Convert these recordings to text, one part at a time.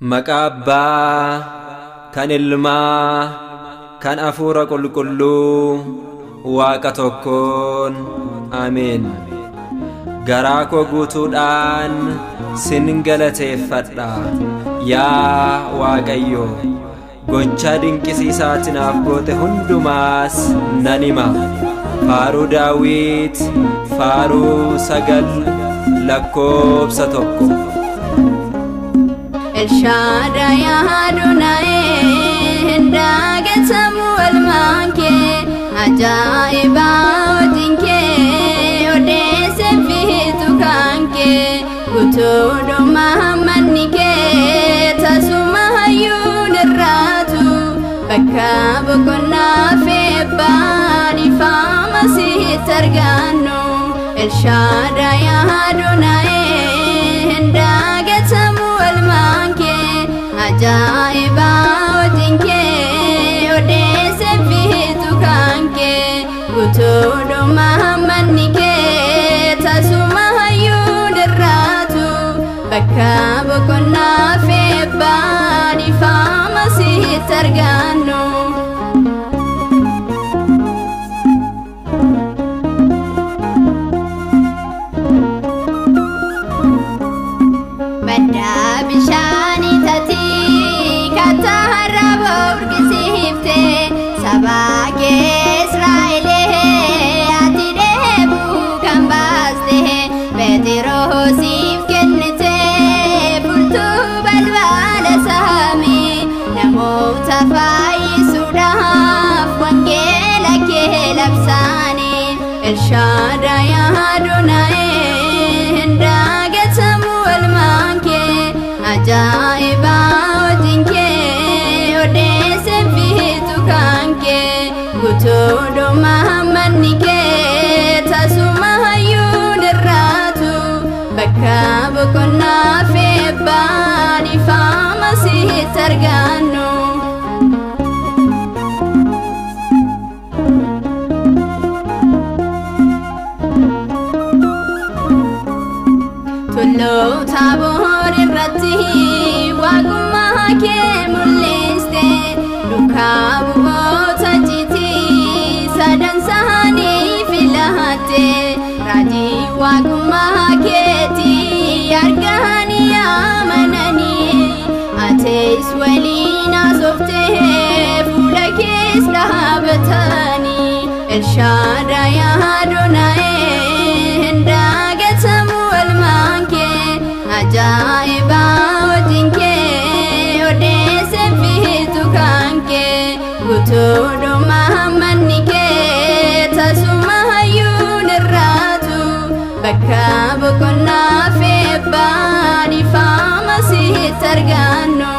Maqaa Abbaa kan Ilmaa kan Hafuura Qulqulluu Waaqa tokkoon Ameen. Garaa koo guutuudhaan sin galateeffadha yaa Waaqayyo, gocha dinqisiisaa ati naaf goote hundumaas nan hima. Faaruu Daawit, Faaruu 9 lakkoobsa 1. Elshaadaay Adoonaayi hin daagatamu olmaan kee, ajaa'ibaa hojiin kee odeesse fiitu kan kee, guutuudhuma manni kee tasuma hayyuun irraatu, bakka boqonnaa fe'ebbaa dhiifama sitti argannu. Elshaadaay Adoonaayi hin daagatamu olmaan kee, ajaa'ibaa hojiin kee odeesse fiitu kan kee, guutuudhuma manni kee tasuma hayyuun irraatu, bakka boqonnaa fe'ebbaa dhiifama sitti argannu. Madda bishaanii tatii kattaa har'a burqisiifte, saba kee Israa'elee ati dheebuu kan baaste, Phexrosiif kennite furtuu balbala samii, namoota fayyisuudhaaf wangeela kee labsaanii. Elshaadaay Adoonaayi hin daagatamu olmaan kee, ajaa'ibaa hojiin kee odeesse fiitu kan kee, guutuudhuma manni kee tasuma hayyuun irraatu, bakka boqonnaa fe'ebbaa dhiifama sitti argannu. Tulluu Taaboor irratti waaqummaa kee mul'iste, duukaa bu'oota jitii sadan isaanii filatte, raajii waaqummaa keetii arganii amananii, atees waliin haasoftee fuula kees dhaabatanii. Elshaadaay Adoonaayi hin daagatamu olmaan kee, ajaa'ibaa hojiin kee odeesse fiitu kan kee, guutuudhuma manni kee tasuma hayyuun irraatu, bakka boqonnaa fe'ebbaa dhiifama sitti argannu.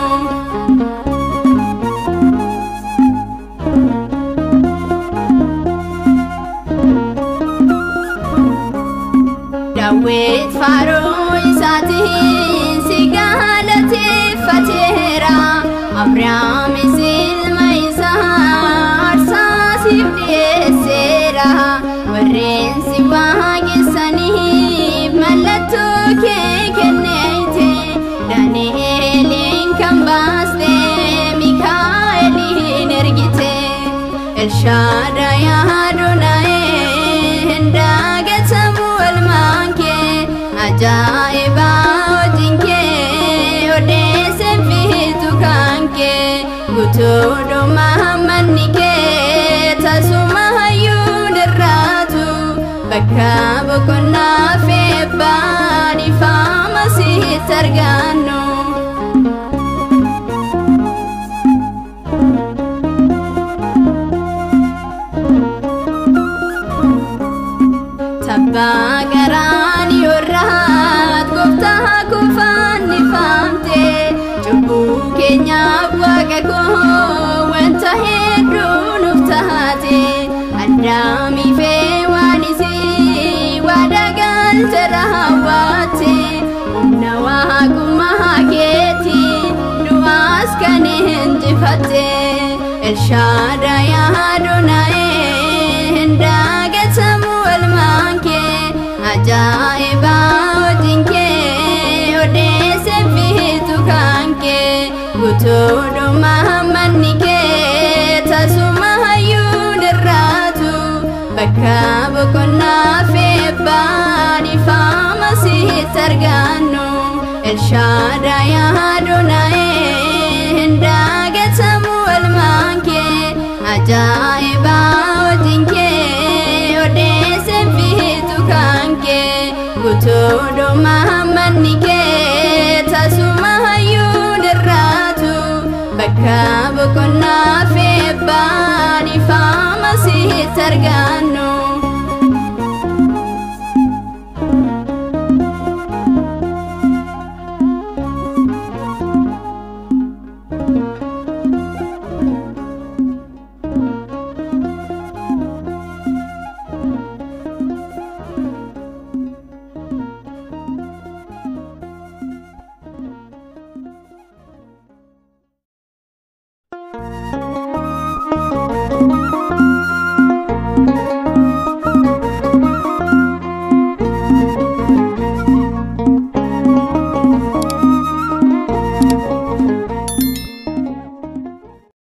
Daawit faaruu isaatiin si galateeffateera, Abrahaamis ilma isaa aarsaa siif dhiyeesseera, warreen si waaqessaniif mallattoo kee kennite, Daani'eliin kan baaste Mikaa'eliin ergite. Elshaadaay Adoonaayi hin daagatamu olmaan kee, ajaa'ibaa hojiin kee odeesse fiitu kan kee, guutuudhuma manni kee tasuma hayyuun irraatu, bakka boqonnaa fe'ebbaa dhiifama sitti argannu. Tabbaa qaraanii irraat gooftaa kufaan ni faamte, cubbuu keenyaaf waaqa koo wanta hedduu nuuf taate, Addaamii fi waan isii waadaa galte raawwatte, humna waaqummaa keetii du'aas kan injifatte. Elshaadaay Adoonaayi hin daagatamu olmaan kee, ajaa'ibaa hojiin kee odeesse fiitu kan kee, Guutuudhuma manni kee tasuma hayyuun irraatu. Bakka boqonnaa feebbaan ifaama sitti argannu. Elshaadaay Adonaayee hin daagatamu olmaan kee. Ajaa'iba hojiin kee odeesseen fiitu kan kee. Guutuudhuma manni kee tasuma hayyuun irraatu. Bakka boqonnaa feebbaan ifaama sitti argannu.